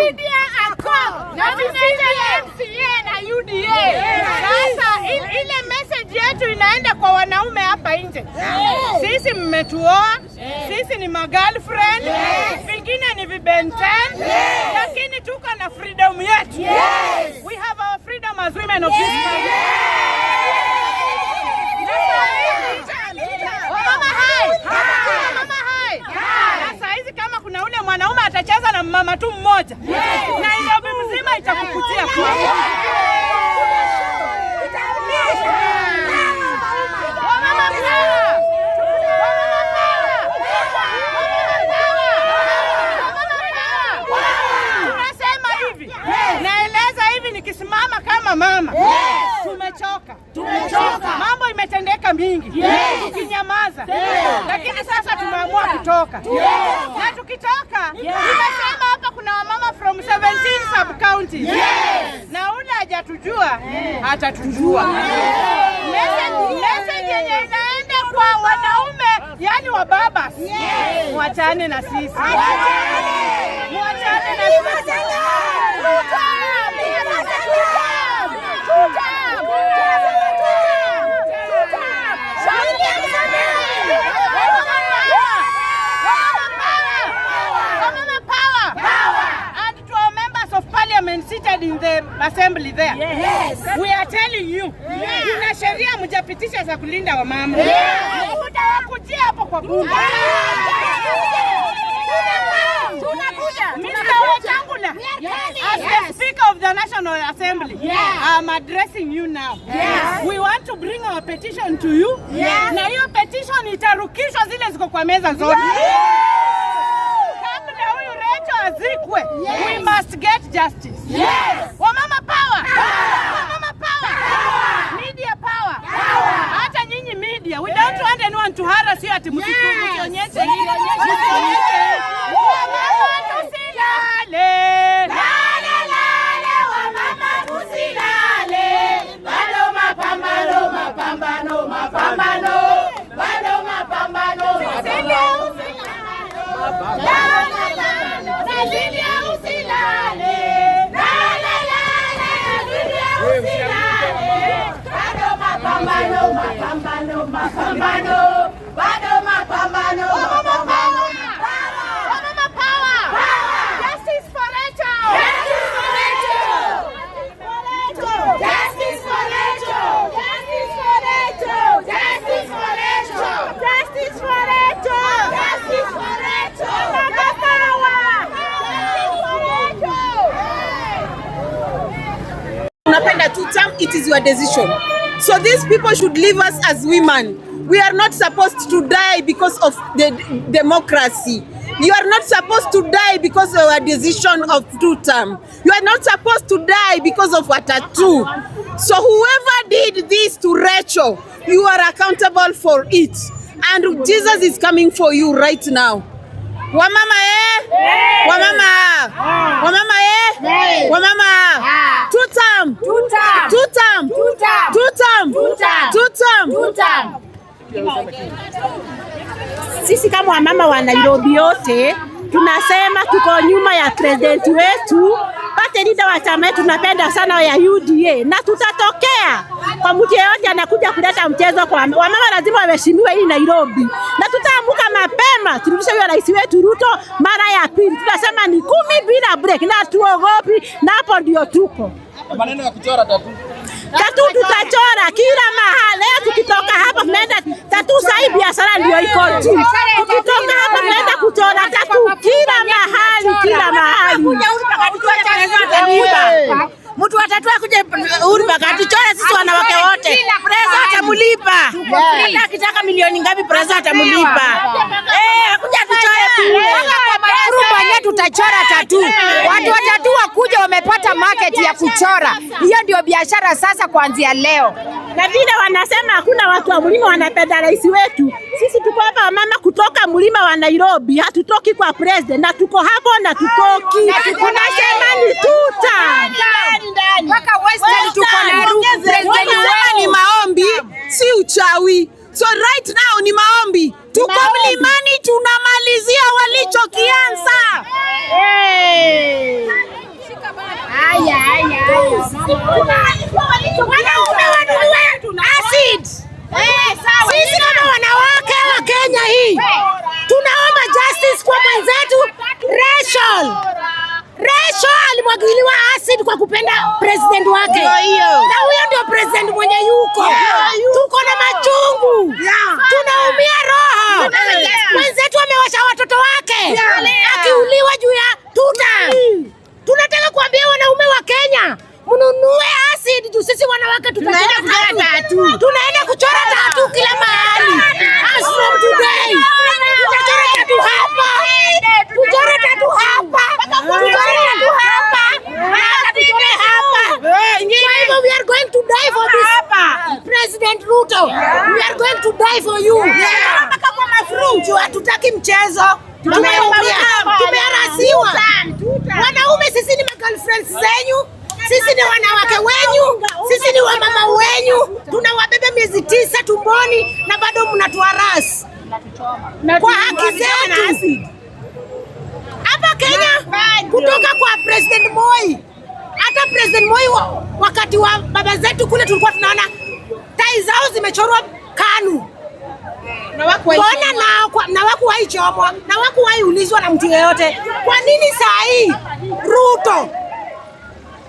Lydia Akoth na Senator MCA na UDA. Sasa ile message yetu inaenda kwa wanaume hapa nje. Sisi mmetuoa, sisi ni magirlfriend, vingine ni vibenten, lakini tuko na freedom yetu. We have our freedom as women of this country. Wamama hai! Wamama hai! Na saa hizi kama kuna ule mwanaume atacheza na mama tu mmoja, Nairobi mzima itakukutia kwako. Wamama power! Wamama power! Wamama power! Wamama power! Tunasema hivi, naeleza hivi nikisimama kama mama, tumechoka. Tumechoka. Mambo imetendeka mingi, tukinyamaza, lakini sasa tumeamua kutoka. Na tukitoka, tumesema hapa kuna wamama from 17 sub counties. Na ule hajatujua atatujua. Message yenye inaenda kwa wanaume, yani wa babas, mwachane na sisi, mwachane na sisi. Tutam! Tutam! Tutam! Tutam! William Samoei! Wamama power! Wamama power! Wamama power! And to our members of parliament seated in the assembly there. We are telling you, kuna sheria mjapitisha za kulinda wamama. Tutawakujia hapo kwa bunge. Mr. Wetangula, as the Speaker of the National Assembly, I'm addressing you now. We want to bring our petition to you. Na hiyo petition itarukishwa zile ziko kwa meza zote. Kabla huyu Rachel azikwe, we must get justice. Wamama power! Wamama power! Media power! Hata nyinyi media, we don't want anyone to harass you ati msionyeshe. Msionyeshe. Wamama tusilale. Lale, lale, wamama tusilale. Bado mapambano, mapambano, mapambano. Bado mapambano, mapambano. Lale, lale, Cecilia usilale. Lale, lale, Cecilia usilale. Bado mapambano, mapambano, mapambano. Bado mapambano, mapambano. Wamama power! Justice for Rachel! Justice for Rachel! Justice for Rachel! Justice for Rachel! Justice for Rachel! Justice for Rachel! Justice for Rachel! Wamama power! Justice for Rachel! Unapenda two term, it is your decision. So these people should leave us as women. We are not supposed to die because of the democracy. You are not supposed to die because of a decision of two term. You are not supposed to die because of a tattoo. So whoever did this to Rachel, you are accountable for it. And Jesus is coming for you right now. Wamama eh? Wamama. Wamama eh? Wamama. Two term. Two term. Two term. Two term. Two term. Two term. Two term. Two term. Sisi kama wamama wa Nairobi yote tunasema tuko nyuma ya president wetu, party leader wa chama yetu tunapenda sana ya UDA, na tutatokea kwa mtu yeyote anakuja kuleta mchezo kwa wamama, lazima waheshimiwe hii Nairobi, na tutaamuka mapema turudishe huyo rais wetu Ruto mara ya pili. Tunasema ni 10 bila break, na tuogopi, na hapo ndio tuko. Maneno ya kuchora tattoo. Tattoo tutachora kila mahali. Leo tukitoka hapa tunaenda tattoo, sahii biashara ndio iko juu. Tukitoka hapa tunaenda kuchora tattoo kila mahali, kila mahali. Mtu wa tattoo akuje Uhuru Park atuchore sisi wanawake wote. Presa atamulipa. Hata akitaka milioni ngapi presa atamulipa. Eh, akuja atuchore bure. Kenya tutachora tattoo. Watu wa tattoo wakuja wamepata market ya kuchora. Hiyo ndio biashara sasa kuanzia leo. Na vile wanasema hakuna watu wa mlima wanapenda rais wetu. Sisi tuko hapa wamama kutoka mlima wa Nairobi, hatutoki kwa president na tuko hapo na tutoki. Tunasema ni tuta. Mpaka Western tuko na president Wanasema ni maombi, si uchawi. So right now ni maombi, tuko mlimani, tunamalizia walichokianza. Wanaume wanunue acid. Sisi kama wanawake wa Kenya hii tunaomba justice kwa mwenzetu Rachel. Rachel alimwagiliwa acid kwa kupenda president wake, na huyo ndio president mwenye yuko. Tuko na machungu, tunaumia roho. Mwenzetu amewasha watoto wake akiuliwa juu ya tuta. Tunataka kuambia wanaume wa Kenya mnunue acid juu sisi wanawake tutachora tattoo. Tunaenda kuchora tattoo kila mahali. As from today tutachora tattoo hapa, tuchore tattoo hapa, tuchore tattoo hapa, na hata tuchore hapa. Kwa hivyo we are going to die for this President Ruto. We are going to die for you. Juu hatutaki mchezo. Tumeumia, tumeharasiwa. Wanaume sisi ni magirlfriends zenyu, sisi ni wanawake wenyu, sisi ni wamama wenyu. Tunawabeba miezi 9 tumboni na bado mnatuharas kwa haki zetu hapa Kenya, kutoka kwa President Moi. Hata President Moi wakati wa baba zetu kule tulikuwa tunaona tai zao zimechorwa KANU. Mbona na wakuwahi chomwa na wakuwahi ulizwa na mtu yeyote? Kwa nini saa hii Ruto,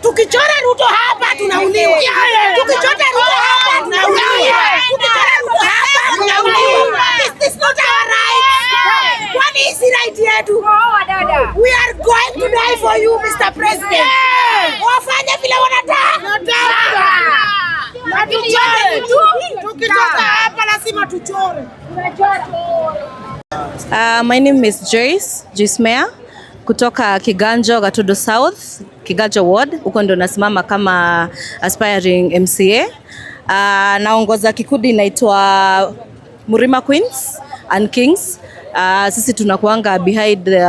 tukichora Ruto hapa tunauliwa, tukichora Ruto hapa tunauliwa, tukichora Ruto hapa tunauliwa. Is this not our right? Kwani hii si right yetu? We are going to die for you, Mr. President. Wafanye vile wanataka. Tukitoka hapa lazima tuchore. My name is Joyce Mayor kutoka Kiganjo, Gatudo South, Kiganjo Ward. Huko ndo nasimama kama aspiring MCA. Naongoza kikundi inaitwa Murima Queens and Kings. Sisi tunakuanga behind the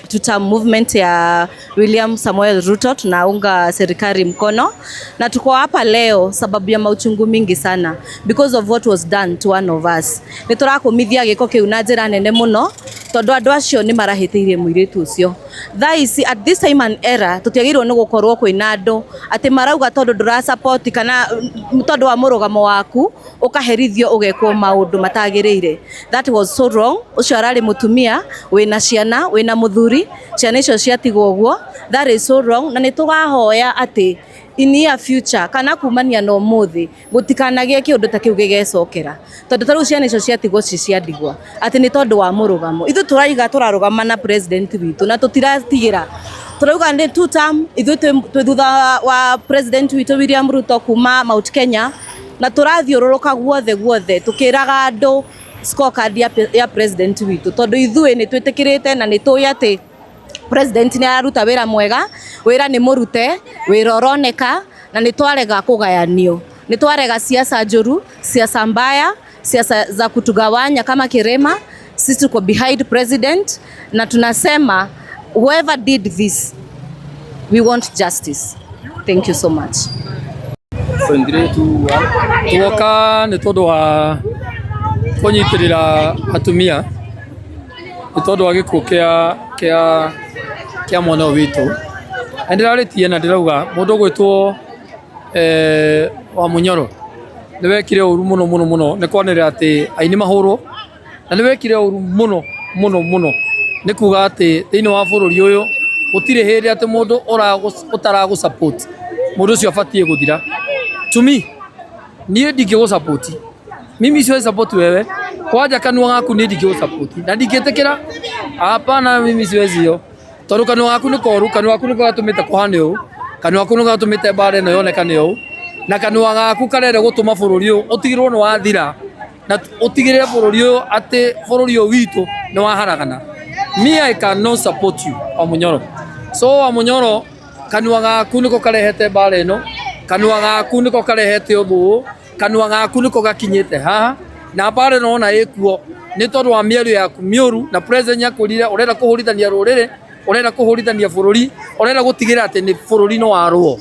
tuta movement ya William Samuel Ruto, tunaunga serikali mkono na tuko hapa leo sababu ya mauchungu mingi sana because of what was done to one of us. Nĩ tũrakũmithia gĩko kĩu na njĩra nene mũno tondũ andũ acio nĩ marahĩtĩirie mũirĩtu ũcio. Thaa ici at this time and era tũtiagĩrĩirwo nĩ gũkorwo kwĩna andũ atĩ marauga tondũ ndũra support kana tondũ wa mũrũgamo waku ũkaherithio ũgekwo maũndũ matagĩrĩire. That was so wrong. Ũcio ararĩ mũtumia wĩna ciana wĩna mũthuri, ciana icio ciatigwo ũguo. That is so wrong na nĩ tũrahoya atĩ in near future kana kumania na ũmũthĩ gũtikanagie kĩũndũ ta kĩu gĩgecokera tondũ ta rĩu ciana icio ciatigwo ci cia ndigwa atĩ nĩ tondũ wa mũrũgamo. Ithuĩ tũraiga tũrarũgama na president witũ na tũtiratigĩra, tũrauga nĩ two term. Ithuĩ twĩ thutha wa president witũ William Ruto kuma Mount Kenya na tũrathiũrũrũka guothe guothe tũkĩraga andũ scorecard ya president witũ tondũ ithuĩ nĩ twĩtĩkĩrĩte na nĩ tũĩ atĩ president nĩ araruta wĩra mwega, wĩra nĩ mũrute, wĩra ũroneka na nĩ twarega kũgayanio, nĩ twarega siasa njũru, siasa mbaya, siasa za kutugawanya kama Kirema. Sisi tuko behind president na tunasema whoever did this, we want justice. Thank you so much. Tuoka nĩ tondũ wa kũnyitĩrĩra atumia nĩ tondũ wa gĩkuũ kĩa mwana ũyũ witũ. Na ndĩrarĩtie na ndĩrauga mũndũ ũgwĩtwo wa Munyoro nĩ wekire ũru mũno mũno mũno nĩ kwanĩrĩra atĩ aini mahũrwo, na nĩ wekire ũru mũno mũno mũno nĩ kuga atĩ thĩinĩ wa bũrũri ũyũ gũtirĩ hĩndĩ atĩ mũndũ ũtaragũ support mũndũ ũcio abatiĩ gũthira. To me, niĩ ndingĩgũ support, mimi siwezi support wewe kwanja kanua gaku, niĩ ndingĩgũ support na ndingĩtĩkĩra, hapana, mimi siwezi hiyo tondũ kanua gaku nĩ koru, kanua gaku nĩko gatũmĩte kũhane ũũ, kanua gaku nĩko gatũmĩte mbara ĩno yonekane ũũ, na kanua gaku karenda gũtũma bũrũri ũyũ ũtigĩrĩrwo nĩ wathira na ũtigĩrĩre bũrũri ũyũ atĩ bũrũri ũyũ witũ nĩ waharagana. Me, I cannot support you, Wamunyoro. So Wamunyoro, kanua gaku nĩko karehete mbara ĩno, kanua gaku nĩko karehete ũthũ ũyũ, kanua gaku nĩko gakinyĩte haha na mbara ĩno ona ĩkuo nĩ tondũ wa mĩario yaku mĩũru, na president akwĩrire ũrenda kũhũrithania rũrĩrĩ, ũrenda kũhũrithania bũrũri, ũrenda gũtigĩrĩra atĩ nĩ bũrũri nĩ warũo.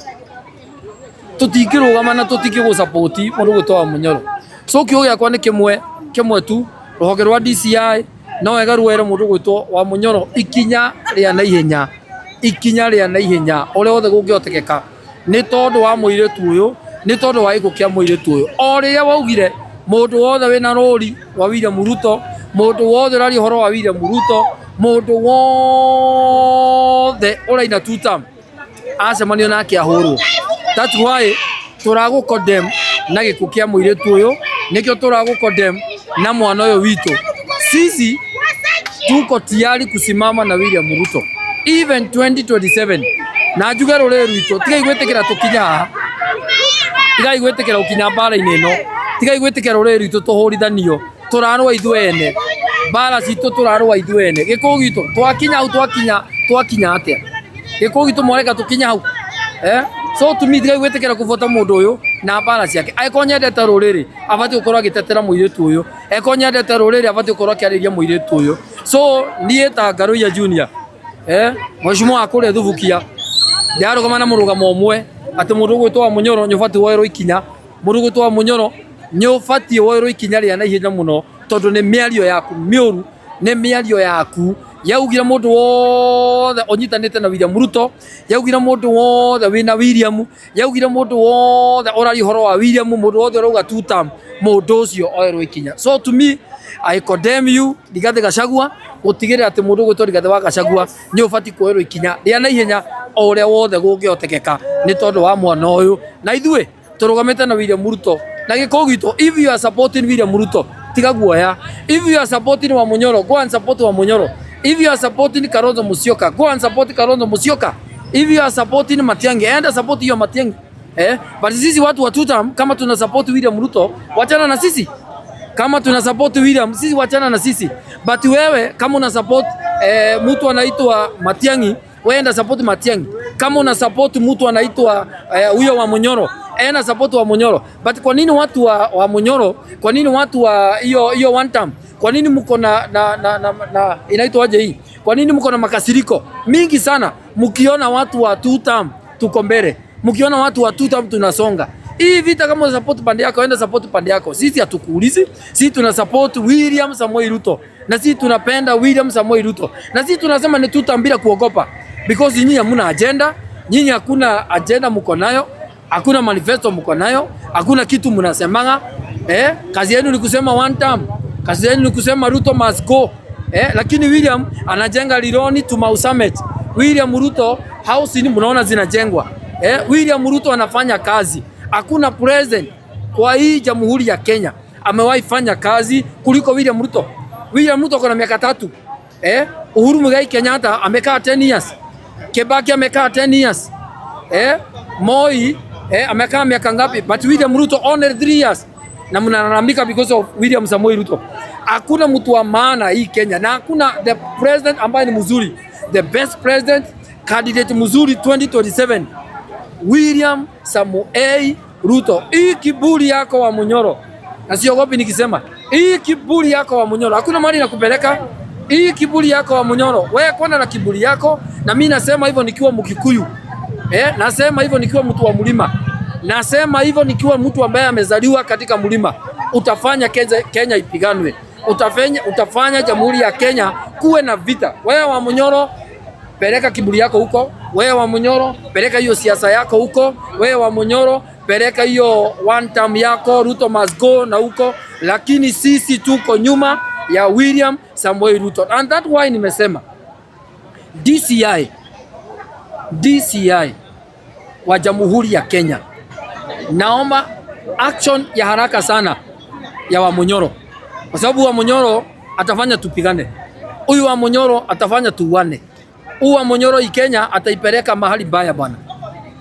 Tũtingĩrũgama na tũtingĩgũ support mũndũ ũgwĩtwo Wamunyoro. So kiugo gĩakwa nĩ kĩmwe kĩmwe tu, rũhonge rwa DCI no wega ruoere mũndũ gwĩtwo wa Munyoro ikinya rĩa naihenya, ikinya rĩa naihenya ũrĩa wothe kũngĩhotekeka, nĩ tondũ wa mũirĩtu ũyũ, nĩ tondũ wa gĩkuũ kĩa mũirĩtu ũyũ. O rĩrĩa waugire mũndũ wothe wĩna rũri rwa William Ruto, mũndũ wothe ũraria ũhoro wa William Ruto, mũndũ wothe ũraina two term acemanio nake ahũrwo. That's why tũragũ condemn na gĩkuũ kĩa mũirĩtu ũyũ, nĩkĩo tũragũ condemn na mwana ũyũ witũ. Sisi tuko tayari kusimama na William Ruto even 2027, na njuge rũrĩrĩ rwitũ, tigai gwĩtĩkĩra tũkinya haha, tigai gwĩtĩkĩra gũkinya mbara-inĩ ĩno, tigai gwĩtĩkĩra rũrĩrĩ rwitũ tũhũrithanio, tũrarũa ithuĩ ene mbara citũ, tũrarũa ithuĩ ene. Gĩkũyũ gitũ twakinya hau, twakinya twakinya atĩa? Gĩkũyũ gitũ mwareka tũkinya hau, eh? So to me, tigai gwĩtĩkĩra kũbota mũndũ ũyũ na mbara ciake. Angĩkorwo nyendete rũrĩrĩ, abatiĩ gũkorwo agĩtetera mũirĩtu ũyũ. Angĩkorwo nyendete rũrĩrĩ, abatiĩ gũkorwo akĩarĩria mũirĩtu ũyũ. So niĩ ta Ngaruiya Junior, eh, mheshimiwa wa kũrĩa Thubukia, ndirarũgama na mũrũgamo ũmwe atĩ mũndũ ũgwĩtwo wa Munyoro nĩ ũbatiĩ woerwo ikinya. Mũndũ ũgwĩtwo wa Munyoro nĩ ũbatiĩ woerwo ikinya rĩa naihenya mũno, tondũ nĩ mĩario yaku mĩũru, nĩ mĩario yaku yaugire mũndũ wothe ũnyitanĩte na William Ruto, yaugire mũndũ wothe wĩna William, yaugire mũndũ wothe ũraria ũhoro wa William, mũndũ wothe ũrauga two term, mũndũ ũcio oerwo ikinya. So to me, I condemn you, Rigathi Gachagua, gũtigĩrĩra atĩ mũndũ ũgwĩtwo Rigathi wa Gachagua nĩ ũbatiĩ kuoerwo ikinya rĩa naihenya o ũrĩa wothe kũngĩhotekeka, nĩ tondũ wa mwana ũyũ. Na ithuĩ tũrũgamĩte na William Ruto na gĩkũyũ gitũ. If you are supporting William Ruto, tiga guoya. If you are supporting wa Munyoro, go and support wa Munyoro. If you are supporting Kalonzo Musyoka, go and support Kalonzo Musyoka. If you are supporting Matiang'i, enda support hiyo Matiang'i, eh? But sisi watu wa two-term, kama tuna support William Ruto, wachana na sisi. Kama tuna support William, sisi wachana na sisi. But wewe kama una support mtu anaitwa Matiang'i, wewe enda support Matiang'i. Kama una support mtu anaitwa huyo wa Munyoro, enda support wa Munyoro. But kwa nini watu wa Munyoro, kwa nini watu wa hiyo hiyo one term, kwa nini mko na inaitwaje hii? Kwa nini mko na makasiriko mingi sana mkiona watu wa two term tuko mbele, mkiona watu wa two term tunasonga? Hii vita, kama una support pande yako, enda support pande yako. Sisi hatukuulizi. Sisi tuna support William Samoei Ruto. Na sisi tunapenda William Samoei Ruto. Na sisi tunasema ni two term bila kuogopa. Because nyinyi hamuna agenda, nyinyi hakuna agenda mko nayo, hakuna manifesto mko nayo, hakuna kitu mnasemanga. Eh, kazi yenu ni kusema one term. Kazi yenu ni kusema Ruto must go. Eh, lakini William anajenga Rironi to Mau Summit. William Ruto house ni mnaona zinajengwa. Eh, William Ruto anafanya kazi. Hakuna president kwa hii jamhuri ya Kenya amewahi fanya kazi kuliko William Ruto. William Ruto kuna miaka 3. Eh, Uhuru Muigai Kenyatta amekaa 10 years. Kibaki amekaa 10 years. Eh, Moi amekaa miaka ngapi? But William Ruto only 3 years. Na mnalalamika because of William Samoei Ruto. Hakuna mtu wa maana hii Kenya, na hakuna the president ambaye ni mzuri. The best president candidate mzuri 2027, William Samoei Ruto. Hii kiburi yako wa Munyoro, na siogopi nikisema hii kiburi yako wa Munyoro, hakuna mahali nakupeleka. Hii kiburi yako wa Munyoro, wewe kwenda na kiburi yako, na mimi nasema hivyo nikiwa Mkikuyu. Eh, nasema hivyo nikiwa mtu wa mlima. Nasema hivyo nikiwa mtu ambaye amezaliwa katika mlima. Utafanya Kenya ipiganwe. Utafanya Jamhuri ya Kenya kuwe na vita. Wewe wa Munyoro, peleka kiburi yako huko. Wewe wa Munyoro, peleka hiyo siasa yako huko. Wewe wa Munyoro, peleka hiyo one term yako, Ruto must go na huko, lakini sisi tuko nyuma ya William Samoei Ruto. And that why nimesema DCI wa Jamhuri ya Kenya, naomba action ya haraka sana ya Wamunyoro, kwa sababu Wamunyoro atafanya tupigane. Huyu Wamunyoro atafanya tuwane. Huyu Wamunyoro hii Kenya ataipeleka mahali mbaya bwana.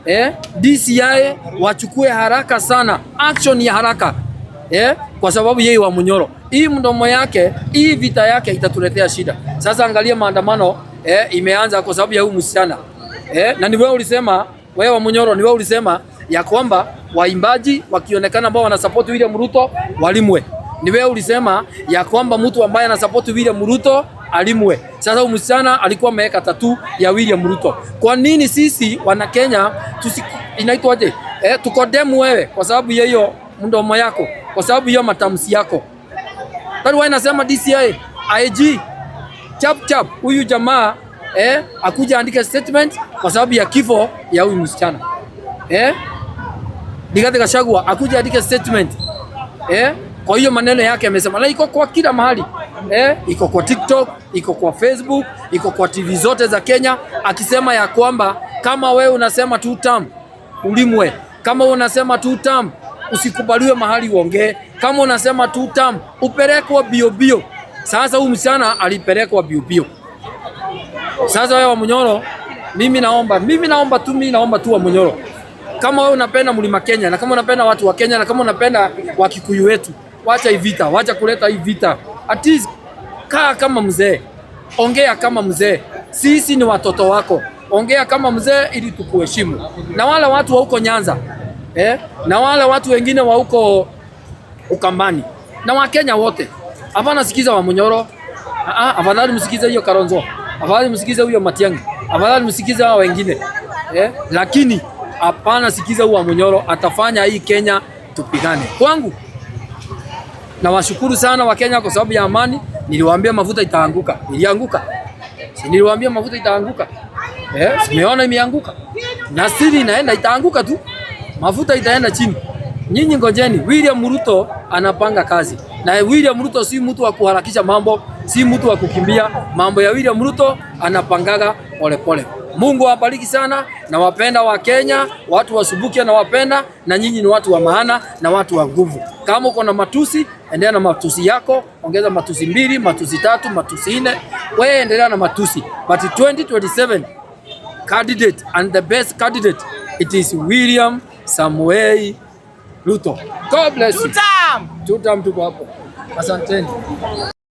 Eh, DCI wachukue haraka sana action ya haraka, eh, kwa sababu yeye Wamunyoro, hii mdomo yake, hii vita yake itatuletea shida. Sasa angalia maandamano imeanza kwa sababu ya huyu msichana, eh, na ni wewe ulisema, wewe Wamunyoro, ni wewe ulisema ya kwamba waimbaji wakionekana ambao wanasupport William Ruto walimwe. Ni wewe ulisema ya kwamba mtu ambaye anasupport William Ruto alimwe. Sasa huyu msichana alikuwa ameweka tattoo ya William Ruto. Kwa nini sisi wana Kenya tusi inaitwaje? Eh, tucondemn wewe kwa sababu ya hiyo mdomo yako, kwa kwa sababu hiyo matamshi yako. That's why nasema DCI, IG, chap chap huyu jamaa akuja andike statement kwa sababu ya kifo ya huyu msichana. Rigathi Gachagua akuja andike statement kwa hiyo maneno yake amesema, na iko kwa kila mahali, iko kwa TikTok, iko kwa Facebook, iko kwa TV zote za Kenya, akisema ya kwamba kama wewe unasema two term ulimwe, kama wewe unasema two term usikubaliwe mahali uongee, kama unasema two term upelekwa bio bio. Sasa huyu msichana alipelekwa bio bio. Sasa wewe Wamunyoro, mimi naomba tu Wamunyoro, kama wewe unapenda Mlima Kenya na kama unapenda watu wa Kenya na kama unapenda Wakikuyu wetu, wacha hii vita, wacha kuleta hii vita. At least kaa kama mzee, ongea kama mzee. Sisi ni watoto wako, ongea kama mzee ili tukuheshimu. Na wale watu wa huko Nyanza, na wale watu wengine wa huko Ukambani na Wakenya wote, hapana sikiza Wamunyoro. Ah, afadhali msikize hiyo Kalonzo, afadhali msikize huyo Matiang'i, afadhali msikize hao wengine, lakini hapana sikiza huyo Wamunyoro, atafanya hii Kenya tupigane. Kwangu nawashukuru sana Wakenya kwa sababu ya amani. Niliwaambia mafuta itaanguka, ilianguka. Si niliwaambia mafuta itaanguka? Simeona imeanguka, na siri inaenda itaanguka tu, mafuta itaenda chini. Nyinyi ngojeni, William Ruto anapanga kazi, na William Ruto si mtu wa kuharakisha mambo, si mtu wa kukimbia mambo. Ya William Ruto anapangaga polepole. Mungu awabariki sana na wapenda wa Kenya, watu wa Subukia na wapenda, na nyinyi ni watu wa maana na watu wa nguvu. Kama uko na matusi, endelea na matusi yako, ongeza matusi mbili, matusi tatu, matusi nne, wewe endelea na matusi. But 2027 candidate and the best candidate, it is William Samoei Ruto. God bless you. Tutam. Tutam, tuko hapo. Asanteni.